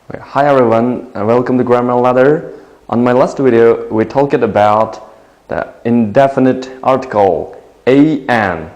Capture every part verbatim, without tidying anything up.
Hi everyone, and welcome to Grammar Ladder. On my last video, we talked about the indefinite article an.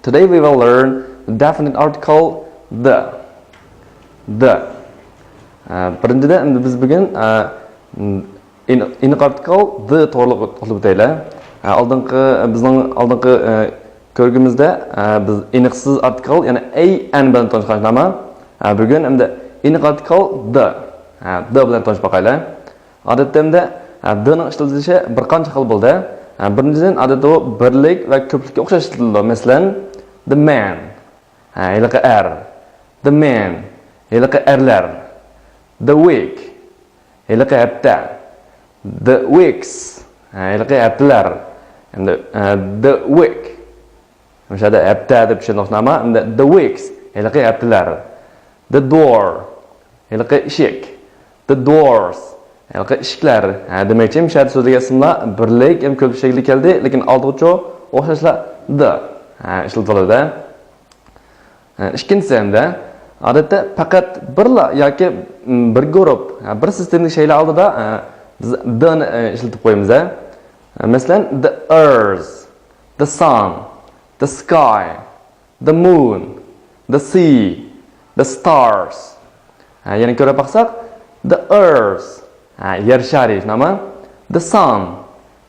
Today we will learn the definite article the. The. Ә, Birinchidan, endi biz bugun ә, aniq article the to'g'riliq to'xtalib o'taylik. Ә, Oldingi, bizning oldingi ә, ko'rgimizda ә, biz aniqsiz article, ya'ni an bilan tanishganmiz. Ә, Bugun endi aniq article the, ә, the bilan tanishib boqaylik. Odatda endi ә, the ning ishlatilishi bir qancha xil bo'ladi. Ә, Birinchidan, odatda u birlik va ko'plikka o'xshash ishlatiladi. Masalan, the man, ә, ھېلىقى ئەر. The men, ھېلىقى ئەرلەر. The week, ھېلىقى ھەپتە. The weeks, ھە، ھېلىقى ھەپتىلەر. Endi ә, the week, مۇشۇ يەردە ھەپتە دەپ چۈشەندۇق، ئەمما endi the weeks، ھېلىقى ھەپتىلەر. The door، ھېلىقى ئىشىك. The doors، ھېلىقى ئىشىكلەر. ھە، دېمەكچى، مۇشۇ يەردە سۆزلىگەن ئىسىملار بىرلىك ھەم كۆپلۈك شەكلىدە كەلدى، لېكىن ئالدىغىچۇ ئوخشاشلا the، ھە، ئىشلىتىلىدۇ. ھە، ئىككىنچىسى ھەمدە، ئادەتتە پەقەت بىرلا ياكى م، بىر گۇرۇپ، ھە، بىر سىستېمىدىكى شەيلەر ئالدىدا ھە، بىز the نى ئە، ئىشلىتىپ قويىمىز. ھە. مەسىلەن، the earth, the sun, the sky, the moon, the sea, the stars. ھە، يەنە كۆرۈپ باقساق، the earth، ھە، يەر شارى، نېمە؟ The sun،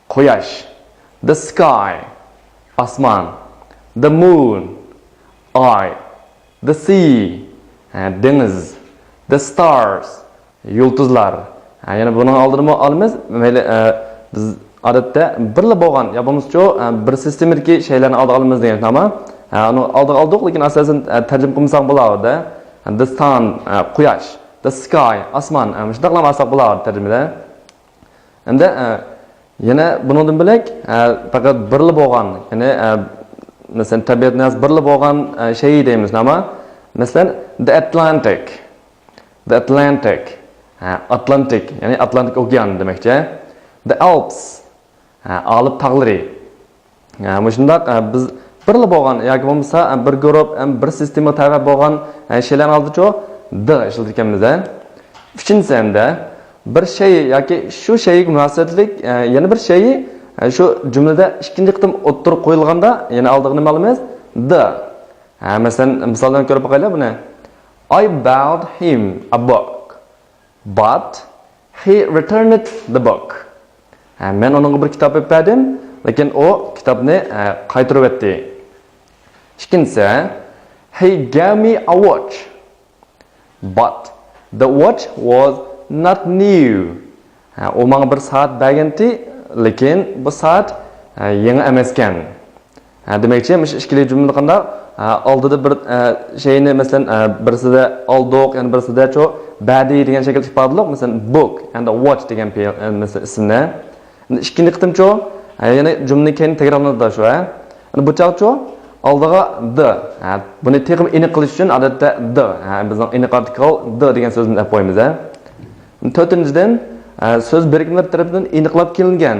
قۇياش. The sky، ئاسمان. The moon، ئاي. The sea، ھە، دېڭىز. The stars، يۇلتۇزلار. ھە، يەنە بۇنىڭ ئالدىدىمۇ ئالىمىز. مەيلى، ئە، بىز ئادەتتە بىرلا بولغان يا بولمىسىچۇ، ئە، بىر سىستېمىدىكى شەيلەرنى ئالدىغا ئالىمىز دېگەن نېمە؟ ھە، ئۇنى ئالدىغا ئالدۇق، لېكىن ئاساسەن، ئە، تەرجىمە قىلمىساق بولىدۇ. The sun، ئە، قۇياش. The sky، ئاسمان. ئە، مۇشۇنداقلا ئالساق بولىدۇ تەرجىمىدە. ئەمدى، ئە، يەنە بۇنىڭدىن بۆلەك، ئە، پەقەت بىرلا بولغان، يەنى، ئە، مەسىلەن، تەبىئەتنى بىرلا بولغان، ئە، شەيئى دەيمىز، نېمە؟ مەسىلەن، the Atlantic. The Atlantic. ھە، ئاتلانتىك، يەنى ئاتلانتىك ئوكيان دېمەكچى. The Alps. ھە، ئالپ تاغلىرى. ھە، مۇشۇنداق، ھە، بىز بىرلا بولغان ياكى بولمىسا، ھە، بىر گۇرۇپ، ھەم بىر سىستېمىغا تەۋە بولغان، ھە، شەيلەرنى ئالدىچۇ the ئىشلىتىدىكەنمىز، ھە. ئۈچىنچىسى ھەمدە بىر شەيئى ياكى شۇ شەيئىگە مۇناسىۋەتلىك، ھە، يەنە بىر شەيئى، ھە، شۇ جۈملىدە ئىككىنچى قېتىم ئوتتۇرىغا قويۇلغاندا، يەنە ئالدىغا نېمە ئالىمىز؟ The. ھە، مەسىلەن، مىسالدىن كۆرۈپ باقايلى بۇنى. I bought him a book, but he returned the book. ھە، مەن ئۇنىڭغا بىر كىتاب ئېلىپ بەردىم، لېكىن ئۇ كىتابنى، ھە، قايتۇرۇۋەتتى. ئىككىنچىسى، he gave me a watch, but the watch was not new. ھە، ئۇ ماڭا بىر سائەت بەرگەنتى، لېكىن بۇ سائەت، ھە، يېڭى ئەمەسكەن. ھە، دېمەكچى، مۇشۇ ئىككىلى جۈملىدە قانداق؟ ھە، ئالدىدا بىر، ھە، شەينى، مەسىلەن، ھە، بىرسىدە ئالدۇق، يەنە بىرسىدە چۇ بەردى دېگەن شەكىلدە ئىپادىلىق. مەسىلەن، book ھەمدە watch دېگەن پېئىل، ھە، مەسىلەن، ئىسىمنى. ئەمدى ئىككىنچى قېتىمچۇ، ھە، يەنى جۈملىنىڭ كەينى تەكرارلىنىدۇ شۇ، ھە. ئەمدى بۇ چاغچۇ ئالدىغا the، ھە، بۇنى تېخىمۇ ئېنىق قىلىش ئۈچۈن، ئادەتتە the، ھە، بىزنىڭ ئېنىق ئارتىكل the دېگەن سۆزنى ئەپ قويىمىز، ھە. تۆتىنچىدىن، ھە، سۆز بىرىكمىلىرى تەرىپىدىن ئېنىقلاپ كېلىنگەن،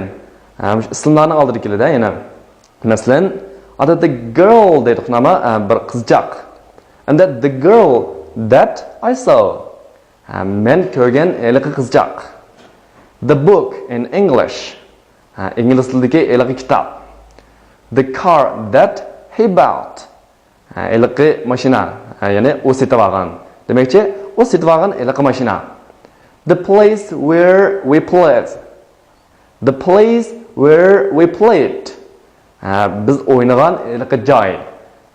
ھە، مۇشۇ ئىسىملارنىڭ ئالدىدا كېلىدۇ، يەنە. مەسىلەن، ئادەتتە girl دەيدۇ، نېمە؟ ھە، بىر قىزچاق. And that the girl that I saw. ھە، مەن كۆرگەن ھېلىقى قىزچاق. The book in English. ھە، ئىنگلىز تىلىدىكى ھېلىقى كىتاب. The car that he bought. ھە، ھېلىقى ماشىنا. ھە، يەنى ئۇ سېتىۋالغان. دېمەكچى، ئۇ سېتىۋالغان ھېلىقى ماشىنا. The place where we played. The place where we played. ھە، بىز ئوينىغان ھېلىقى جاي.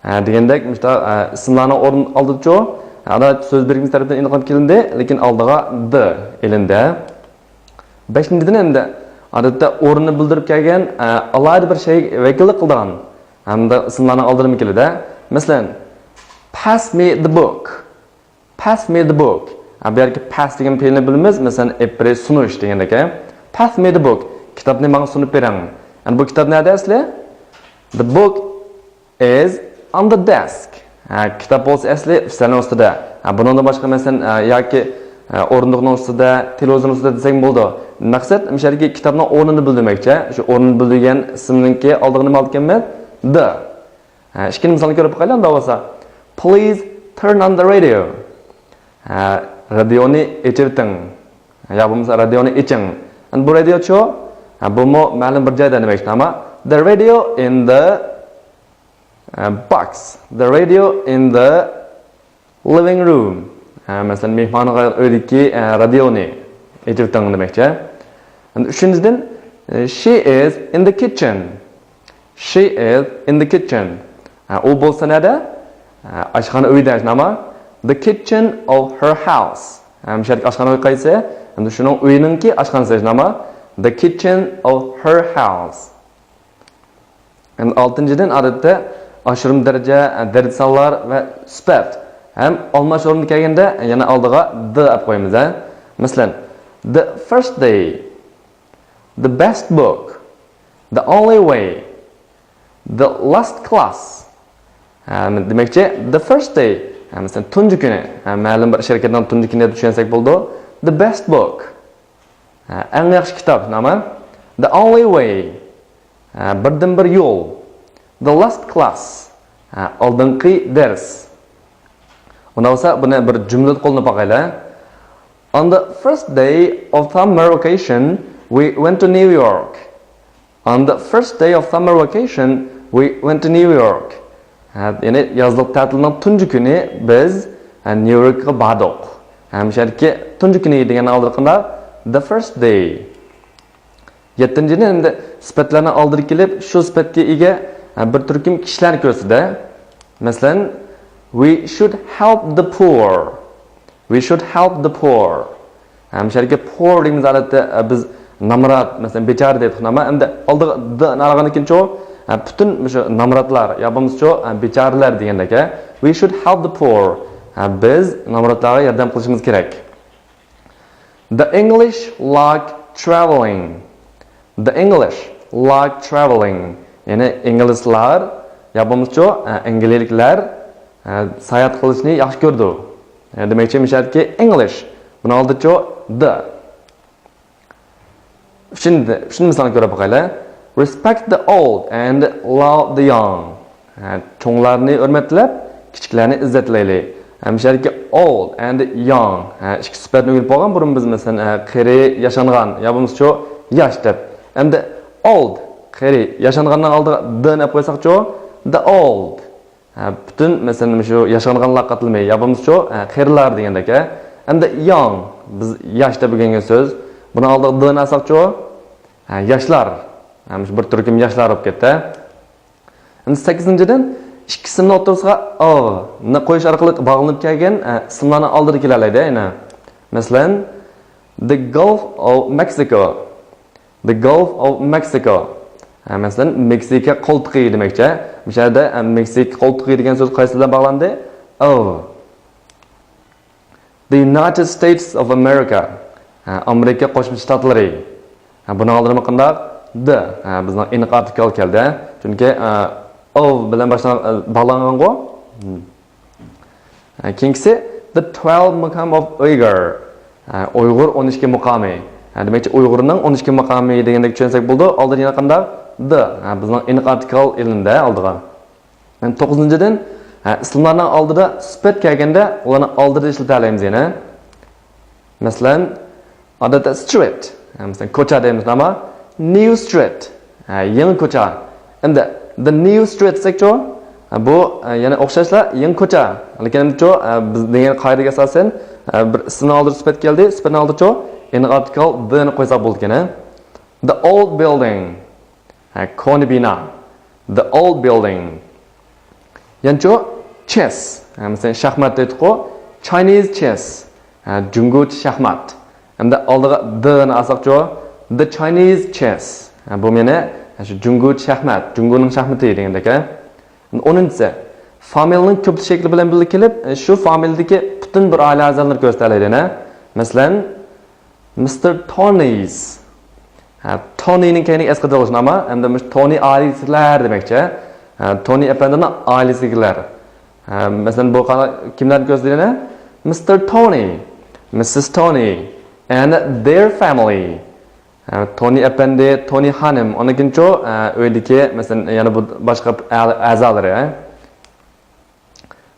ھە، دېگەندەك، مۇشۇنداق، ھە، ئىسىملارنىڭ ئورنى ئالدىچۇ، ھە، ئادەتتە سۆز بىرىكمىسى تەرىپىدىن ئېنىقلاپ كېلىندى، لېكىن ئالدىغا the ئېلىندى. بەشىنچىدىن ئەمدى، ئادەتتە ئورنىنى بىلدۈرۈپ كەلگەن، ھە، ئالاھىدە بىر شەيگە ۋەكىللىك قىلىدىغان، ھەمدە ئىسىملارنىڭ ئالدىدىمۇ كېلىدۇ. مەسىلەن، pass me the book. Pass me the book. ھە، بۇ يەردىكى pass دېگەن پېئىلنى بىلىمىز. مەسىلەن، ئېلىپ بېرىش، سۇنۇش دېگەندەك. Pass me the book. كىتابنى ماڭا سۇنۇپ بېرىڭ. يەنى بۇ كىتاب نەدە ئەسلى؟ The book is on the desk. ھە، كىتاب بولسا ئەسلى ئۈستەلنىڭ ئۈستىدە. ھە، بۇنىڭدىن باشقا، مەسىلەن، ھە، ياكى، ھە، ئورۇندۇقنىڭ ئۈستىدە، تېلېۋىزورنىڭ ئۈستىدە دېسەك بولىدۇ. مەقسەت، مۇشۇ يەردىكى كىتابنىڭ ئورنىنى بىلدۈرمەكچى. شۇ ئورنىنى بىلدۈرگەن ئىسىمنىڭكى ئالدىغا نېمە ئالىدىكەنمىز؟ The. ھە، ئىككىنچى مىسالنى كۆرۈپ باقايلى، ئۇنداق بولسا. Please turn on the radio. ھە، رادىيونى ئېچىۋېتىڭ. يا بولمىسا رادىيونى ئېچىڭ. ئەمدى بۇ رادىيوچۇ، ھە، بۇمۇ مەلۇم بىر جايدا نېمە ئىشلەيدۇ؟ The radio in the box. The radio in the living room. ھە، مەسىلەن، مېھمانغا ئۆيدىكى، ھە، رادىيونى ئېچىۋېتىڭ دېمەكچى. ئەمدى ئۈچىنچىدىن، she is in the kitchen. She is in the kitchen. ھە، ئۇ بولسا نەدە؟ ھە، ئاشخانا ئۆيدە، نېمە؟ The kitchen of her house. ھە، مۇشۇ يەردىكى ئاشخانا ئۆي قايسى؟ ئەمدى شۇنىڭ ئۆيىنىڭكى ئاشخانىسى، نېمە؟ The kitchen of her house. ئەمدى ئالتىنچىدىن، ئادەتتە ئاشۇرما دەرىجە، دەرىجە سانلار ۋە سۈپەت ھەم ئالماش ئورۇندا كەلگەندە يەنە ئالدىغا the ئەپ قويىمىز، ھە. مەسىلەن، the first day, the best book, the only way, the last class. ھە، دېمەكچى، the first day، ھە، مەسىلەن، تۇنجى كۈنى، ھە، مەلۇم بىر شىركەتنىڭ تۇنجى كۈنى دەپ چۈشەنسەك بولىدۇ. The best book. ھە، ئەڭ ياخشى كىتاب، نېمە؟ The only way. ھە، بىردىنبىر يول. The last class. ھە، ئالدىنقى دەرس. ئۇنداق بولسا، بۇنى بىر جۈملىدە قوللىنىپ باقايلى. On the first day of summer vacation, we went to New York. On the first day of summer vacation, we went to New York. ھە، يەنى يازلىق تەتىلنىڭ تۇنجى كۈنى بىز، ھە، نيۇ يوركقا باردۇق. ھە، مۇشۇ يەردىكى تۇنجى كۈنى دېگەننىڭ ئالدىدا قانداق؟ The first day. يەتتىنچىدىن، ئەمدى سۈپەتلەرنىڭ ئالدىدا كېلىپ، شۇ سۈپەتكە ئىگە، ھە، بىر تۈركۈم كىشىلەرنى كۆرسىتىدۇ. مەسىلەن، we should help the poor. We should help the poor. ھە، مۇشۇ يەردىكى poor دېگىنىمىز ئادەتتە، ئە، بىز نامرات، مەسىلەن، بىچارە دەيدۇ، نېمە؟ ئەمدى ئالدىغا the نى ئالغاندىن كېيىنچۇ، ھە، پۈتۈن مۇشۇ نامراتلار يا بولمىسىچۇ، ھە، بىچارىلەر دېگەندەك، ھە. We should help the poor. ھە، بىز نامراتلارغا ياردەم قىلىشىمىز كېرەك. The English like traveling. The English like traveling. يەنى ئىنگلىزلار يا بولمىسىچۇ، ئە، ئەنگلىيەلىكلەر، ئە، ساياھەت قىلىشنى ياخشى كۆرىدۇ. ئە، دېمەكچى، مۇشۇ يەردىكى English. بۇنىڭ ئالدىچۇ the. ئۈچىنچى، ئۈچىنچى مىسالنى كۆرۈپ باقايلى. Respect the old and love the young. ھە، چوڭلارنى ھۆرمەتلەپ، كىچىكلەرنى ئىززەتلەيلى. ھەم شۇ يەردىكى old and young. ھە، ئىككى سۈپەتنى ئۆگىنىپ بولغان بۇرۇن بىز، مەسىلەن، ھە، قېرى، ياشانغان، يا بولمىسىچۇ ياش دەپ. ئەمدى old، قېرى، ياشانغاننىڭ ئالدىغا the نى ئەپ قويساقچۇ؟ The old. ھە، پۈتۈن، مەسىلەن، مۇشۇ ياشانغانلار قاتلىمى، يا بولمىسىچۇ، ھە، قېرىلار دېگەندەك، ھە. ئەمدى young، بىز ياش دەپ ئۆگەنگەن سۆز. بۇنىڭ ئالدىغا the نى ئالساقچۇ؟ ھە، ياشلار. ھە، مۇشۇ بىر تۈركۈم ياشلار بولۇپ كەتتى. ئەمدى سەككىزىنچىدىن، ئىككى ئىسىمنىڭ ئوتتۇرىسىغا of نى قويۇش ئارقىلىق باغلىنىپ كەلگەن، ئە، ئىسىملارنىڭ ئالدىدا كېلەلەيدۇ يەنە. مەسىلەن، the Gulf of Mexico. The Gulf of Mexico. ھە، مەسىلەن، مېكسىكا قولتۇقى دېمەكچى. مۇشۇ يەردە، ئە، مېكسىكا قولتۇقى دېگەن سۆز قايسى بىلەن باغلاندى؟ Of. The United States of America. ھە، ئامېرىكا قوشما شتاتلىرى. ھە، بۇنىڭ ئالدىدا قانداق؟ The. ھە، بىزنىڭ ئېنىق ئارتىكل كەلدى. چۈنكى، ئە، of بىلەن باشلان-، ئە، باغلانغانغۇ. ھە، كېيىنكىسى، the twelve مقام of Uyghur. ھە، ئۇيغۇر ئون ئىككى مۇقامى. ھە، دېمەكچى، ئۇيغۇرنىڭ ئون ئىككى مۇقامى دېگەندەك چۈشەنسەك بولىدۇ. ئالدىدا يەنە قانداق؟ The. ھە، بىزنىڭ ئېنىق ئارتىكل ئېلىندى ئالدىغا. يەنى توققۇزىنچىدىن، ھە، ئىسىملارنىڭ ئالدىدا سۈپەت كەلگەندە، ئۇلارنى ئالدىدا ئىشلىتەلەيمىز يەنە. مەسىلەن، ئادەتتە street، ھە، مەسىلەن، كوچا دەيمىز، ئەمما new street، ھە، يېڭى كوچا. ئەمدى the new street دېسەكچۇ، ھە، بۇ، ھە، يەنە ئوخشاشلا يېڭى كوچا. لېكىن ئەمدىچۇ، ھە، بىز دېگەن قائىدىگە ئاساسەن، ھە، بىر ئىسىمنىڭ ئالدىدا سۈپەت كەلدى، سۈپەتنىڭ ئالدىچۇ، ئېنىق ئارتىكل the نى قويساق بولىدىكەن. The old building. ھە، كونا بىنا. The old building. يەنىچۇ، chess. ھە، مەسىلەن، شاھمات دەيدىغۇ. Chinese chess. ھە، جۇڭگوچە شاھمات. ئەمدى ئالدىغا the نى ئالساقچۇ؟ The Chinese chess. ھە، بۇ مېنى، ھە، شۇ جۇڭگوچە شاھمات، جۇڭگونىڭ شاھمىتى دېگەندەك، ھە. ئونىنچىسى، فامىلىنىڭ كۆپلۈك شەكلى بىلەن بىللە كېلىپ، شۇ فامىلىدىكى پۈتۈن بىر ئائىلە ئەزالىرىنى كۆرسىتەلەيدۇ يەنە. مەسىلەن، Mister Tony's. ھە، تونىنىڭ كەينىگە ئەس قېتىۋالغۇچ نېمە؟ ئەمدى مۇشۇ تونى ئائىلىسىدىكىلەر دېمەكچى. ھە، تونى ئەپەندىنىڭ ئائىلىسىدىكىلەر. ھە، مەسىلەن، بۇ قانا-، كىملەرنى كۆرسىتىدۇ يەنە؟ Mister Tony، Missus Tony and their family. ھە، تونى ئەپەندى، تونى خانىم، ئۇنىڭ كېيىنچۇ، ھە، ئۆيدىكى، مەسىلەن، يەنە بۇ باشقا ئە-، ئەزالىرى.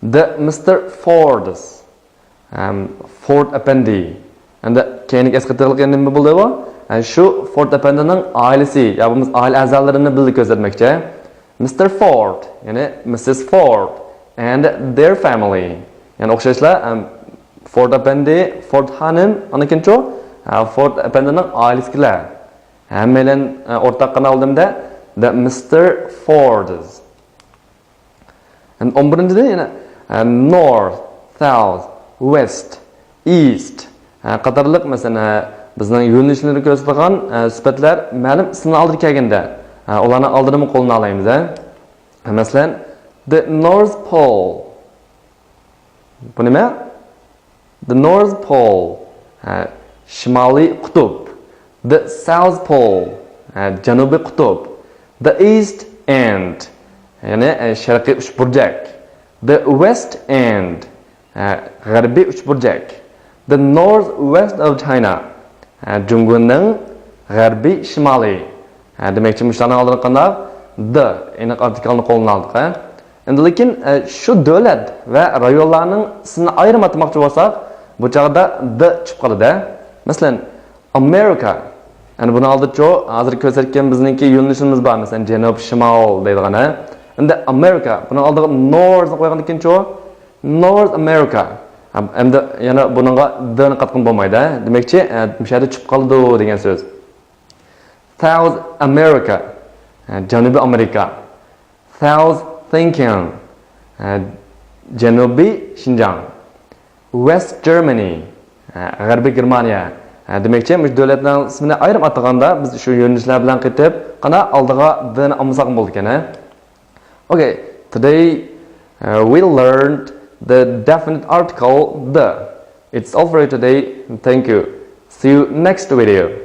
The Mister Fords. ئەم، فورد ئەپەندى. ئەمدى كەينىگە ئەسقېتىلغان نېمە بولدى بۇ؟ ئە، شۇ فورد ئەپەندىنىڭ ئائىلىسى يا بولمىسا ئائىلە ئەزالىرىنى بىللە كۆرسەتمەكچى. مىستېر فورد، يەنى مىسسىس فورد and their family. يەنى ئوخشاشلا، ئەم، فورد ئەپەندى، فورد خانىم، ئاندىن كېيىنچۇ، ئە، فورد ئەپەندىنىڭ ئائىلىسىدىكىلەر. ھەممەيلەن، ئە، ئورتاق قىلىۋالدىم دە، the Mister Fords. ئەمدى ئون بىرىنچىدە يەنە، ئە، north, south, west, east، ئە، قاتارلىق، مەسىلەن، ئە، بىزنىڭ يۆنىلىشلىرىنى كۆرسىتىدىغان، ئە، سۈپەتلەر مەلۇم ئىسىمنىڭ ئالدىدا كەلگەندە، ئە، ئۇلارنىڭ ئالدىنىمۇ قوللىنالايمىز، ئە. مەسىلەن، the North Pole. بۇ نېمە؟ The North Pole، ھە، شىمالىي قۇتۇپ. The South Pole، ھە، جەنۇبىي قۇتۇپ. The East End، يەنى، ئە، شەرقىي ئۈچبۇرجەك. The West End، ھە، غەربىي ئۈچبۇرجەك. The North West of China، ھە، جۇڭگونىڭ غەربىي شىمالى. ھە، دېمەكچى، مۇشۇلارنىڭ ئالدىدا قانداق؟ The، ئېنىق ئارتىكلنى قوللىنالدۇق، ھە. ئەمدى لېكىن، ئە، شۇ دۆلەت ۋە رايونلارنىڭ ئىسمىنى ئايرىم ئاتىماقچى بولساق، بۇ چاغدا the چىقىپ قالىدۇ. مەسىلەن، ئامېرىكا. يەنى بۇنىڭ ئالدىچۇ، ھازىر كۆرسەتكەن بىزنىڭكى يۆنىلىشىمىز بار، مەسىلەن، جەنۇب، شىمال دەيدىغان، ھە. ئەمدى ئامېرىكا، بۇنىڭ ئالدىغا north نى قويغاندىن كېيىنچۇ، North America. ھەم، ئەمدى يەنە بۇنىڭغا the نى قاتقىلى بولمايدۇ، ھە. دېمەكچى، ئە، مۇشۇ يەردە چىقىپ قالىدۇ دېگەن سۆز. South America، ھە، جەنۇبىي ئامېرىكا. South Tingkang، ھە، جەنۇبىي شىنجاڭ. West Germany، ھە، غەربىي گېرمانىيە. ھە، دېمەكچى، مۇشۇ دۆلەتنىڭ ئىسمىنى ئايرىم ئاتىغاندا، بىز شۇ يۆنىلىشلەر بىلەن قېتىپ، قانا ئالدىغا the نى ئالمىساقمۇ بولىدىكەن، ھە؟ Okay, today, uh, we learned the definite article the. It's all for you today. Thank you. See you next video.